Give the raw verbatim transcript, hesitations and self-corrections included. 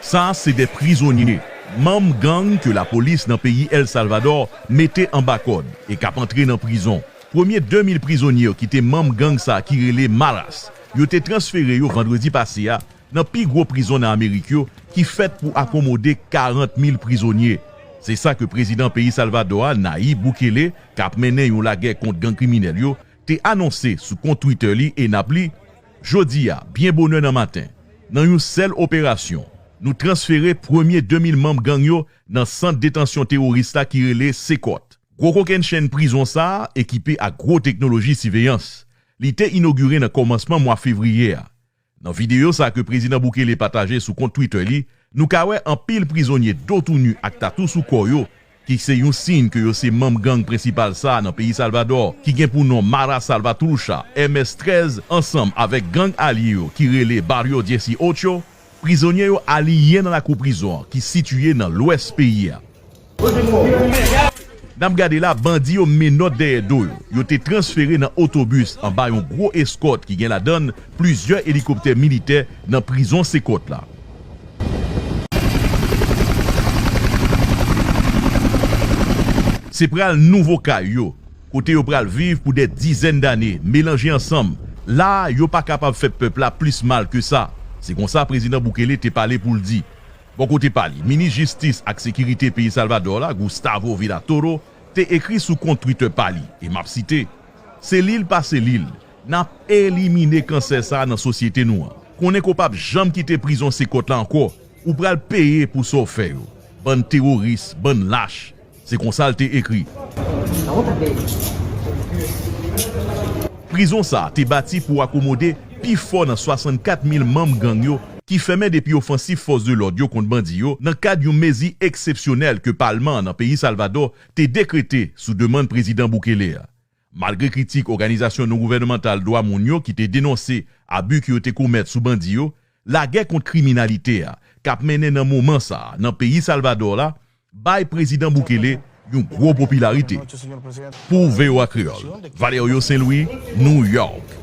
Sa se de prizonye, manm gang ke lapolis nan peyi El Salvador mete anba kòd e k ap antre nan prizon. Premye de mil prizonye yo ki te manm gang sa a ki rele Maras, yo te transfere yo vandredi pase a nan pi gwo prizon nan Amerik yo ki fèt pou akomode karant mil prizonye. Se sa ke prezidan peyi Salvadò a, Nayib Bukele, k ap mennen yon lagè kont gang kriminèl yo, te anonse sou kont Twitter li e n ap li, Jodi a, byen bonè nan maten, nan yon sèl operasyon, nou transfere premye de mil manm gang yo nan sant detansyon teworis la ki rele Sekòt. Gwo kokennchenn prizon sa a ekipe ak gwo teknoloji siveyans. Li te inogire nan kòmansman mwa fevriye a. Nan videyo sa ke prezidan Bukele pataje sou kont Twitter li, nou ka wè anpil prizonye do tou ni ak tatou sou kò yo, ki se yon siy ke yo se manm gang prensipal sa a nan peyi Salvadò, ki gen pou non Mara Salvatrucha, M S trèz, ansanm avèk gang alye yo ki rele Barrio Dieciocho. Prizonye yo aliyen nan lakou prizon an ki sitiye nan lwès peyi a. N ap gade la, bandi yo menòt dèyè do yo. Yo te transfere nan otobis anba yon gwo eskòt ki gen ladan l plizyè elikoptè militè nan prizon Sekòt la. Se pral nouvo kay yo, kote yo pral viv pou dè dizèn dane, melanje ansanm. La a, yo pa kapab fè pèp la plis mal ke sa. Se konsa prezidan Bukele te pale pou l di. Bò kote pa li, minis jistis ak sekirite peyi Salvadò la, Gustavo Villatoro, te ekri sou kont Twitter pa li, e m ap site, Se lil pa se lil, n ap elimine kansè sa a nan sosyete nou an. Konnen ke w p ap janm kite prizon Sekòt la ankò, ou pral peye pou sa w fè yo. Bann teworis, bann lach. Se konsa l te ekri. Prizon sa a te bati pou akomode pi fò nan swasannkat mil manm gang yo ki fèmen depi ofansif fòs de lòd yo kont bandi yo nan kad yon mezi eksepsyonèl ke palman an nan peyi Salvadò te dekrete sou demann prezidan Bukele a. Malgre kritik òganizasyon non-gouvènmantal dwa moun yo ki te denonse abi ke yo te komèt sou bandi yo, lagè kont kriminalite a k ap mennen nan moman sa a nan peyi Salvadò la bay prezidan Bukele yon gwo popilarite. Pou V O A Kreyòl, Valerio Saint Louis, New York.